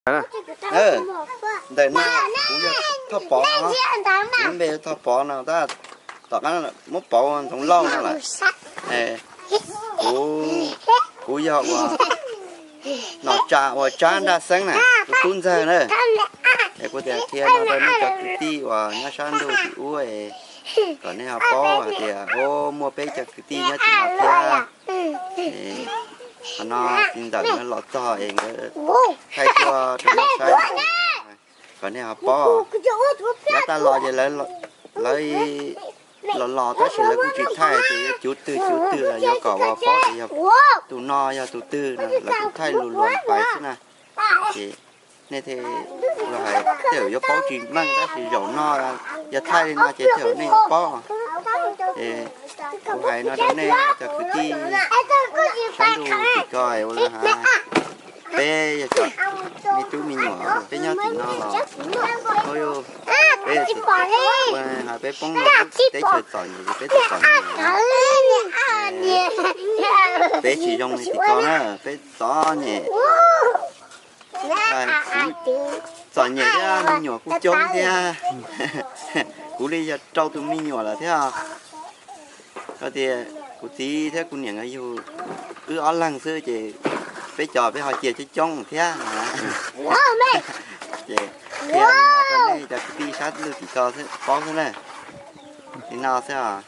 Ntawm no kuv yog Thoj Pov no, kuv npe Thoj Pov no, tab tom qab muab pauv Ntxoov Lauj no lawm. Kuv, kuv yog uas nom tsa uas Tsab Nraj Xeeb na, tus tub ntxawg na. Es kuv tias qhia no rau nej cov kwv tij uas nyob sab ntuj tim ub es kom nej ho paub hais tias, o, muaj peb cov kwv tij nyob tim no thiab. Qhov no txiv ntxawm nkawd los txog es nkawd thaij tuaj rau nej saib, kom nej ho paub. Yav tag los ces lawv los los tab sis lawv kuj tsis thaij tias yuav cuv twg cuv twg los yuav kom uas paub tias yog tus no yog tus twg no, lawv kuj thaij lus luas pais xwb na. Ces nej thiaj li hais tej zaum yuav paub tsis meej tab sis zaum no yog thaij li no ces tej zaum nej yuav paub. Es kuv hais no rau nej cov kwv tij sab ntuj tim ko ua li hais, peb yog cov me tub me nyuam peb nyob tim no los, peb, peb poob teb chaws txom nyem, peb txom nyem. Peb tsis zoo li tim ko na, peb txom nyem. Txom nyem thiab me nyuam kuj coob thiab. Kuv li yog rau tus me nyuam lawm thiab. Koj tias kuv txiv thiab kuv niam nkawd yug wb ob leeg xwb ces peb cov peb ho cia coob coob thiab. Ces qhia li no rau nej cov kwv tij sab ntuj tim ko paub xwb na. Li no xwb os.